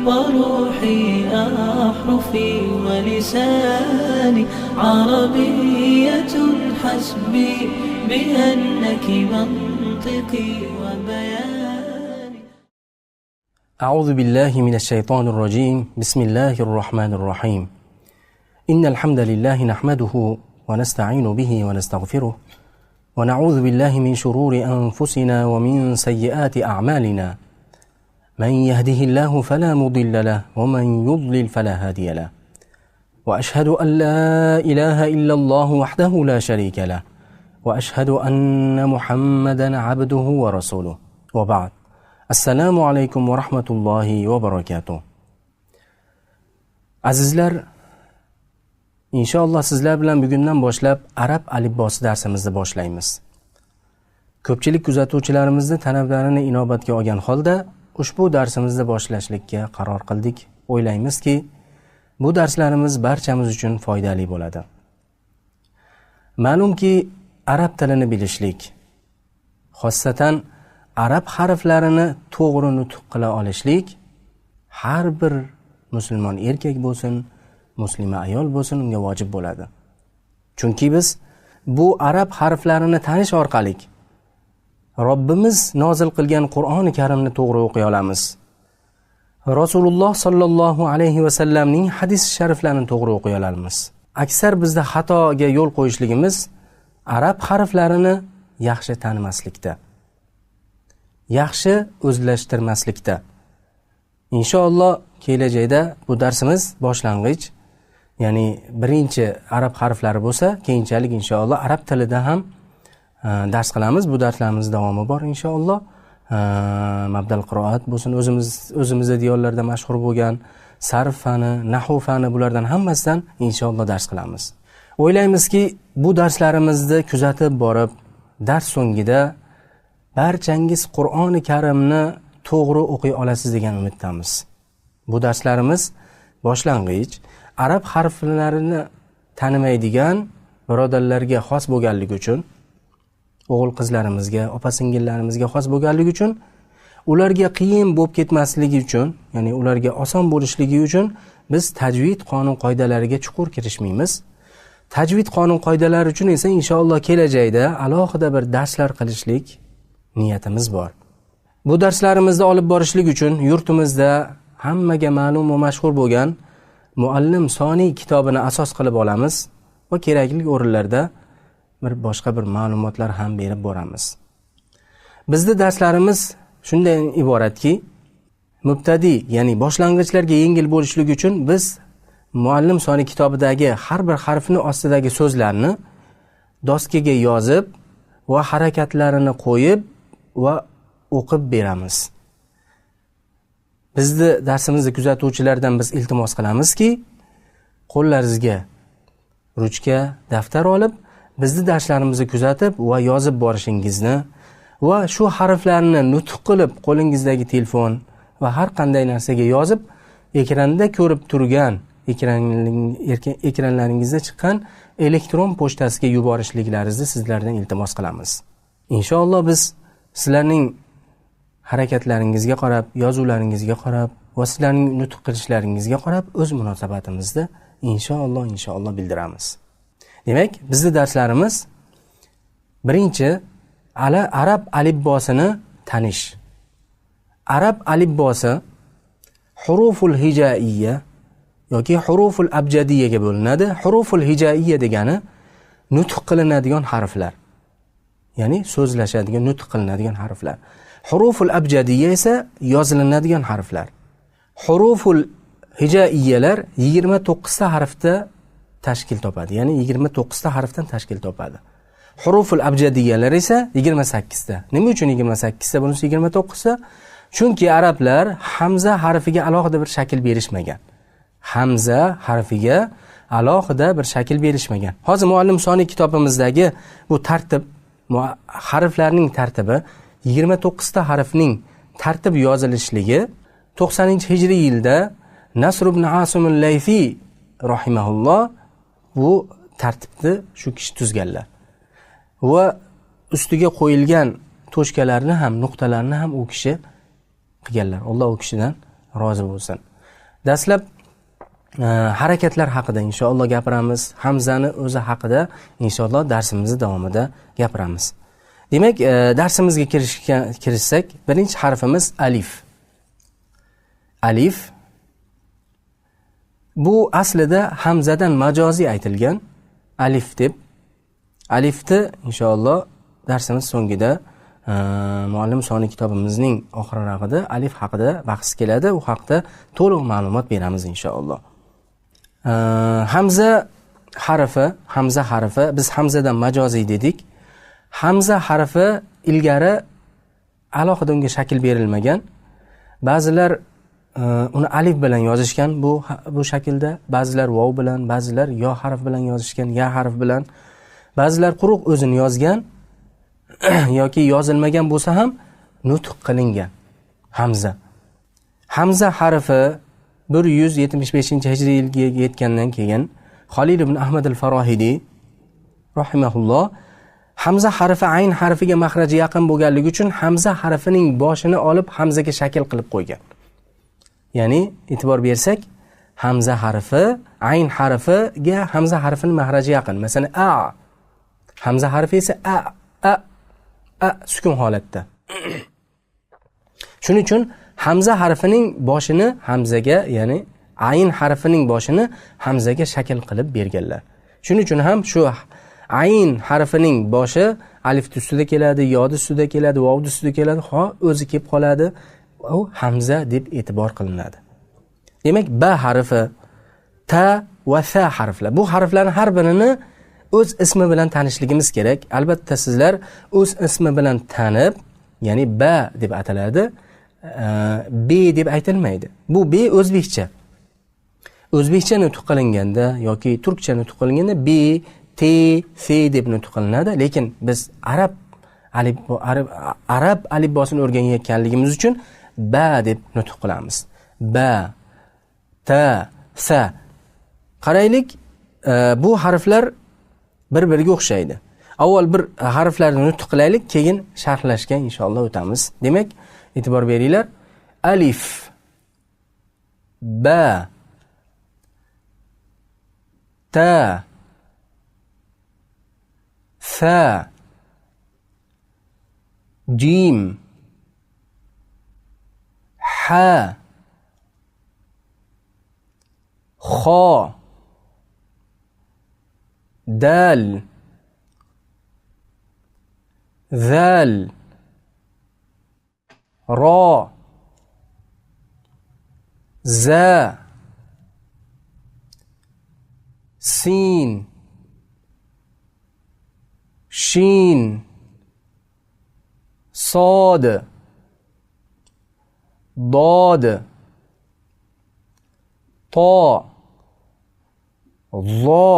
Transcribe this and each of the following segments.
وروحي أحرفي ولساني عربية حسبي بأنك منطقي وبياني. أعوذ بالله من الشيطان الرجيم. بسم الله الرحمن الرحيم. إن الحمد لله نحمده ونستعين به ونستغفره ونعوذ بالله من شرور أنفسنا ومن سيئات أعمالنا. من يهده الله فلا مضل له ومن يضلل فلا هادي له. وأشهد أن لا إله إلا الله وحده لا شريك له وأشهد أن محمدا عبده ورسوله. وبعد، السلام عليكم ورحمة الله وبركاته. Azizlar, inshaalloh sizlar bilan bugundan boshlab arab alifbosi darsimizni boshlaymiz. Ko'pchilik kuzatuvchilarimizni talablarini inobatga olgan holda ushbu darsimizni boshlashlikka qaror qildik. O'ylaymizki, bu darslarimiz barchamiz uchun foydali bo'ladi. Ma'lumki, arab tilini bilishlik, xossatan arab harflarini to'g'ri nutq qila olishlik har bir musulmon erkak bo'lsin, muslima ayol bo'lsin, unga vojib bo'ladi. Chunki biz bu arab harflarini tanish orqali Robbimiz nozil qilgan Qur'oni Karimni to'g'ri o'qiy olamiz. Rasululloh sallallohu alayhi va sallamning hadis shariflarini to'g'ri o'qiy olamiz. Aksar bizda xatoga yo'l qo'yishligimiz arab harflarini yaxshi tanimaslikda, yaxshi o'zlashtirmaslikda. Inshaalloh kelajakda bu darsimiz boshlang'ich, ya'ni birinchi arab harflari bo'lsa, keyinchalik inshaalloh arab tilida ham dars qilamiz. Bu darslarimiz davomi bor inshaalloh. Mabdal qiroat bo'lsin, o'zimizda diyorlarda mashhur bo'lgan sarf fani, nahv fani, bulardan hammasidan inshaalloh dars qilamiz. O'ylaymizki, bu darslarimizni kuzatib borib, dars so'ngida barchangiz Qur'oni Karimni to'g'ri o'qiy olasiz degan umiddamiz. Bu darslarimiz boshlang'ich arab harflarini tanimaydigan birodarlarga xos bo'lganligi uchun, o'g'il qizlarimizga, opa singillarimizga xos bo'lganligi uchun, ularga qiyin bo'lib ketmasligi uchun, ya'ni ularga oson bo'lishligi uchun biz tajvid qonun qoidalariga chuqur kirishmaymiz. Tajvid qonun qoidalari uchun esa inshaalloh kelajakda alohida bir darslar qilishlik niyatimiz bor. Bu darslarimizni olib borishlik uchun yurtimizda hammaga ma'lum va mashhur bo'lgan Muallim Soniy kitobini asos qilib olamiz va kerakli o'rinlarda bir boshqa bir ma'lumotlar ham berib boramiz. Bizning darslarimiz shundan iboratki, mubtadi, ya'ni boshlang'ichlarga yengil bo'lishligi uchun biz Muallim Soniy kitobidagi har bir harfni ostidagi so'zlarni doskaga yozib va harakatlarini qo'yib va o'qib beramiz. Bizni darsimizni kuzatuvchilardan biz iltimos qilamizki, qo'llaringizga ruchka, daftar olib, bizni darslarimizni kuzatib va yozib borishingizni va shu harflarni nutq qilib qo'lingizdagi telefon va har qanday narsaga yozib, ekranda ko'rib turgan, ekranlaringizda chiqqan elektron pochtasiga yuborishliklaringizni sizlardan iltimos qilamiz. Inshaalloh biz sizlarning harakatlaringizga qarab, yozuvlaringizga qarab va sizlarning nutq qilishlaringizga qarab o'z munosabatimizni inshaalloh bildiramiz. Demak, bizning darslarimiz birinchi arab alifbosini tanish. Arab alifbosi huruful hijaiyya yoki huruful abjadiyaga bo'linadi. Huruful hijaiyya degani nutq qilinadigan harflar, ya'ni so'zlashadigan, nutq qilinadigan harflar. Huruful abjadiyya esa yozilinadigan harflar. Huruful hijaiyalar 29 ta harfda tashkil topadi, ya'ni 29 ta harfdan tashkil topadi. Huruful abjadiyalar esa 28 ta. Nima uchun 28 ta, bunisi 29 ta? Chunki arablar hamza harfiga alohida bir shakl berishmagan. Hamza harfiga alohida bir shakl berishmagan. Hozir Muallim Soniy kitobimizdagi bu tartib, harflarning tartibi 29 ta harfning tartib yozilishligi 90-hijriy yilda Nasr ibn Asim al-Laythi rahimahulloh bu tartibni shu kishi tuzganlar. Va ustiga qo'yilgan tochkalarni ham, nuqtalarni ham u kishi qilganlar. Alloh u kishidan rozi bo'lsin. Dastlab harakatlar haqida inshaalloh gapiramiz. Hamzani o'zi haqida inshaalloh darsimiz davomida gapiramiz. Demak, darsimizga kirishsak, birinchi harfimiz alif. Alif bu aslida hamzadan majoziy aytilgan alif deb. Alifni inshaalloh darsimiz so'ngida muallim soni kitobimizning oxirrog'ida alif haqida bahs keladi. U haqda to'liq ma'lumot beramiz inshaalloh. Hamza harfi biz hamzadan majoziy dedik. Hamza harfi ilgari alohida unga shakl berilmagan. Ba'zilar uni alif bilan yozishgan bu shaklda, ba'zilar vov bilan, ba'zilar yo harf bilan yozishgan, ya harf bilan. Ba'zilar quruq o'zini yozgan yoki yozilmagan bo'lsa ham nutq qilingan hamza. Hamza harfi 175-hijriy yilga yetgandan keyin Xolil ibn Ahmad al-Farohidiy rahimahulloh hamza harfi ayn harfiga mahraji yaqin bo'lganligi uchun hamza harfining boshini olib hamzaga shakl qilib qo'ygan. Ya'ni e'tibor bersak, hamza harfi ayn harfiga hamza harfining mahraji yaqin. Masalan, a hamza harfi esa a a a sukun holatda. Shuning uchun hamza harfining boshini hamzaga, ya'ni ayn harfining boshini hamzaga shakl qilib berganlar. Shuning uchun ham shu ayn harfining boshi alif ustida keladi, yod ustida keladi, vov ustida keladi, ho o'zi kelib qoladi, u hamza deb e'tibor qilinadi. Demak, ba harfi, ta va sa harflar. Bu harflarning har birini o'z ismi bilan tanishligimiz kerak. Albatta sizlar o'z ismi bilan tanib, ya'ni ba deb ataladi, b deb aytilmaydi. Bu b o'zbekcha. O'zbekcha nutq qilinganda yoki turkcha nutq qilinganda b, t, f deb nutq qilinadi, lekin biz arab alifbosini o'rganayotganligimiz uchun ba deb nutq qilamiz. Ba, ta, sa. Qaraylik, bu harflar bir-biriga o'xshaydi. Avval bir harflarni nutq qilaylik, keyin sharhlashga inshaalloh o'tamiz. Demak, e'tibor beringlar. Alif, ba, ta, sa, jim, ha, xo, dal, zal, ro, za, sin, shin, sod, dod, to, zo,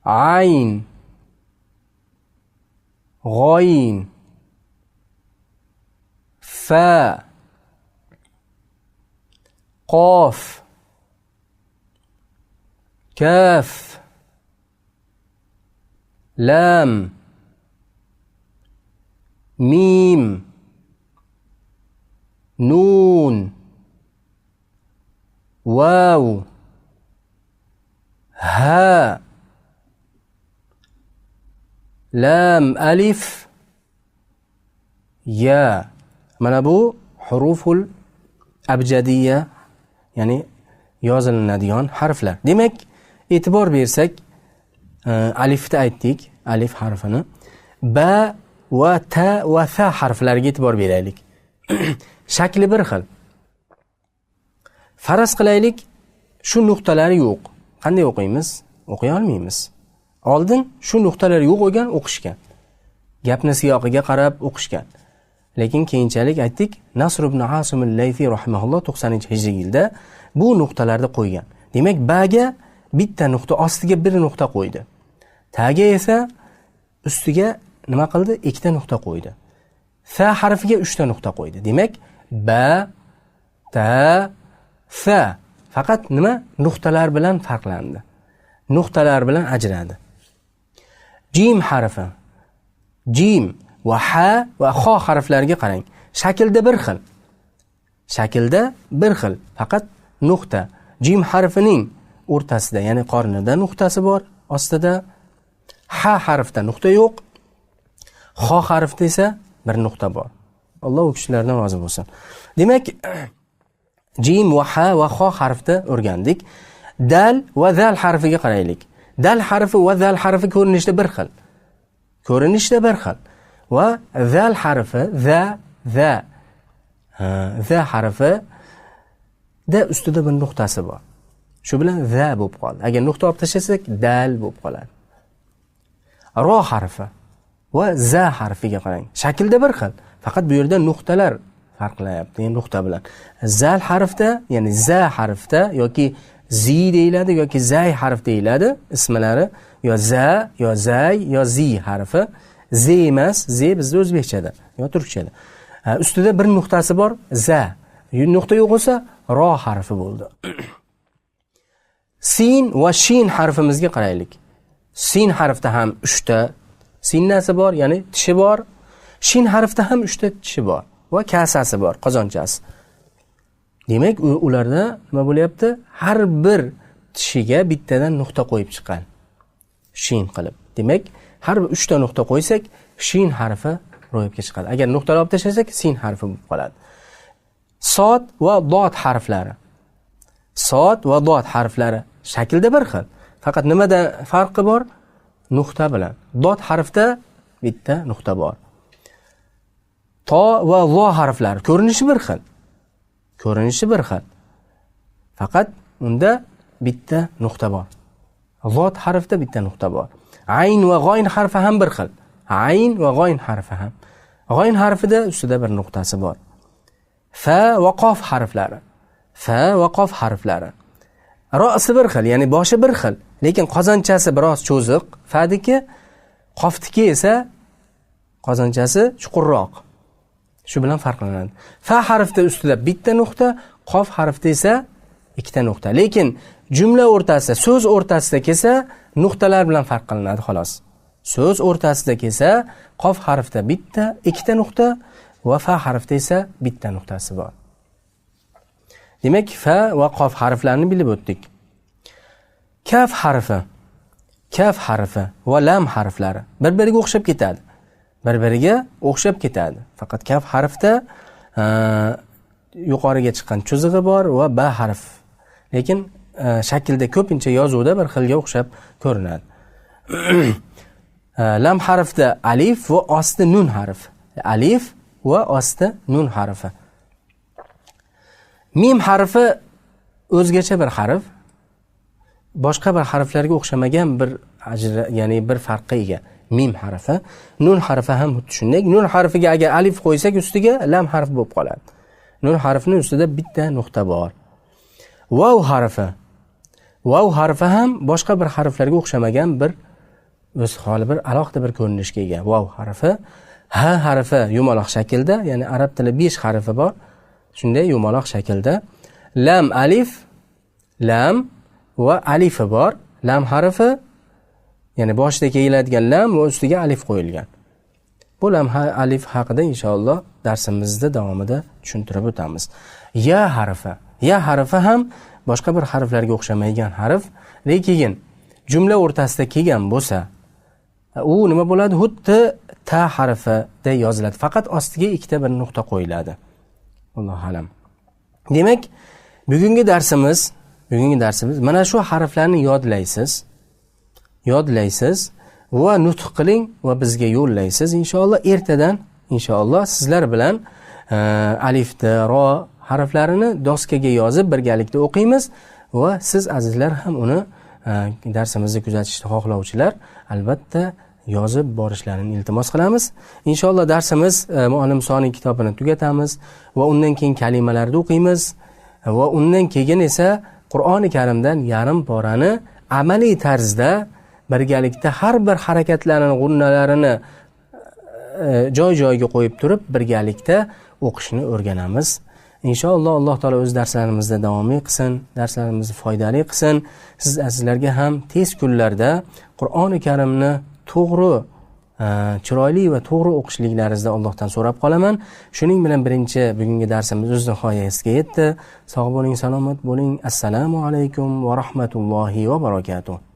ayn, g'oyn, fa, qof, kaf, lam, mim, nun, vav, ha, lam, alif, ya. Mana bu huruful abjadiyya, ya'ni yozilinadigan harflar. Demak, e'tibor bersak, alifni aytdik, alif harfini. Ba va ta va sa harflariga e'tibor beraylik. Shakli bir xil. Faraz qilaylik, shu nuqtalari yo'q. Qanday o'qiymiz? O'qiy olmaymiz. Oldin shu nuqtalar yo'q bo'lgan o'qishgan. Gapni siyoqiga qarab o'qishgan. Lekin keyinchalik aytdik, Nasr ibn Asim al-Laythi rahimahulloh 90-hijriy yilda bu nuqtalarni qo'ygan. Demak, baga bitta nuqta ostiga bir nuqta qo'ydi. Taga esa ustiga nima qildi? Ikkita nuqta qo'ydi. Sa harfiga 3 ta nuqta qo'ydi. Demak, ba, ta, sa faqat nima? Nuqtalar bilan farqlandi. Nuqtalar bilan ajradi. Jim harfi. Jim va ha va xo harflariga qarang. Shaklda bir xil. Shaklda bir xil, faqat nuqta. Jim harfining o'rtasida, ya'ni qornida nuqtasi bor, ostida. Ha harfda nuqta yo'q. Xo harfda esa bir nuqta bor. Alloh u kishilardan rozi bo'lsin. Demak, jim va ha va xo harfda o'rgandik. Dal va zal harfiga qaraylik. Dal harfi va zal harfi ko'rinishda bir xil. Ko'rinishda bir xil. Va zal harfi za za za harfi da ustida bir nuqtasi bor. Shu bilan za bo'lib qoldi. Agar nuqta olib tashlasak, dal bo'lib qoladi. Ro harfi va za harfiga qarang. Shaklda bir xil, faqat bu yerda nuqtalar farqlanyapti, ya'ni nuqta bilan. Zal harfda, ya'ni za harfda yoki zi deyiladi yoki zay harf deyiladi ismlari, yo za, yo zay, yo zi harfi. Z emas, z bizda o'zbekchada yo turkchada. Ustida bir nuqtasi bor, za. Nuqta yo'q bo'lsa, ro harfi bo'ldi. Sin va shin harfimizga qaraylik. Sin harfda ham 3 ta sinnasi bor, ya'ni tishi bor. Shin harfda ham 3 ta tishi bor va kasasi bor, qozonchasi. Demak, ularda nima bo'lyapti? Har bir tishiga bittadan nuqta qo'yib chiqqan. Shin qilib. Demak, har bir 3 ta nuqta qo'ysak, shin harfi ro'yobga chiqadi. Agar nuqtalar olib tashlasak, sin harfi bo'lib qoladi. Sod va dod harflari. Sod va dod harflari shaklda bir xil. Faqat nimada farqi bor? Nuqta bilan. Dod harfda bitta nuqta bor. To va vo harflari ko'rinishi bir xil. Ko'rinishi bir xil. Faqat unda bitta nuqta bor. Zot harfda bitta nuqta bor. Ayn va g'oyn harfi ham bir xil. Ayn va g'oyn harfi ham. G'oyn harfida ustida bir nuqtasi bor. Fa va qof harflari. Fa va qof harflari. Ro'si bir xil, ya'ni boshi bir xil, lekin qozonchasi biroz cho'ziq. Fadiki, qofniki esa qozonchasi chuqurroq. Shu bilan farqlanadi. Fa harfida ustida bitta nuqta, qof harfida esa ikkita nuqta. Lekin jumla o'rtasida, so'z o'rtasida kelsa, nuqtalar bilan farq qilinadi xolos. So'z o'rtasida kelsa, qof harfida bitta, ikkita nuqta va fa harfida esa bitta nuqtasi bor. Demak, fa va qof harflarini bilib o'tdik. Kaf harfi, kaf harfi va lam harflari bir-biriga o'xshab ketadi. Bir-biriga o'xshab ketadi. Faqat kaf harfda yuqoriga chiqqan chizig'i bor va ba harf. Lekin shaklda ko'pincha yozuvda bir xilga o'xshab ko'rinadi. Lam harfda alif va osti nun harfi. Alif va osti nun harfi. Mim harfi o'zgacha bir harf. Boshqa bir harflarga o'xshamagan bir ya'ni bir farqqa ega. Mim harfi, nun harfi ham xuddi shunday. Nun harfiga agar alif qo'ysak ustiga lam harfi bo'lib qoladi. Nun harfining ustida bitta nuqta bor. Vav harfi. Vav harfi ham boshqa bir harflarga o'xshamagan bir o'z holi bir alohida bir ko'rinishga ega. Vav harfi, ha harfi yumaloq shaklda, ya'ni arab tili 5 harfi bor. Shunday yumaloq shaklda. Lam alif, lam va alifi bor. Lam harfi, ya'ni boshida keladigan lam va ustiga alif qo'yilgan. Bu lam alif haqida inshaalloh darsimizda davomida tushuntirib o'tamiz. Ya harfi. Ya harfi ham boshqa bir harflarga o'xshamaydigan harf, lekin jumla o'rtasida kelgan bo'lsa, u nima bo'ladi? Xuddi ta harfida yoziladi. Faqat ostiga ikkita bir nuqta qo'yiladi. Allohu alam. Demak, bugungi darsimiz mana shu harflarni yodlaysiz. Yodlaysiz va nutq qiling va bizga yo'llaysiz. Inshaalloh ertadan inshaalloh sizlar bilan alif, ta, ro harflarini doskaga yozib birgalikda o'qiymiz va siz azizlar ham uni darsimizni kuzatishni xohlovchilar albatta yozib borishlarini iltimos qilamiz. Inshaalloh darsimiz Muallim Soniy kitobini tugatamiz va undan keyin kalimalarni o'qiymiz va undan keyin esa Qur'oni Karimdan yarim porani amaliy tarzda birgalikda har bir harakatlarini, g'unnalarini joy-joyiga qo'yib turib birgalikda o'qishni o'rganamiz. Inshaalloh Alloh taolo o'z darslarimizda davomli qilsin, darslarimizni foydali qilsin. Siz azizlarga ham tez kunlarda Qur'oni Karimni to'g'ri chiroyli va to'g'ri o'qishliklaringizni Allohdan so'rab qolaman. Shuning bilan birinchi bugungi darsimiz o'z nihoyasiga yetdi. Sog' bo'ling, salomat bo'ling. Assalomu alaykum va rahmatullohi va barakatuh.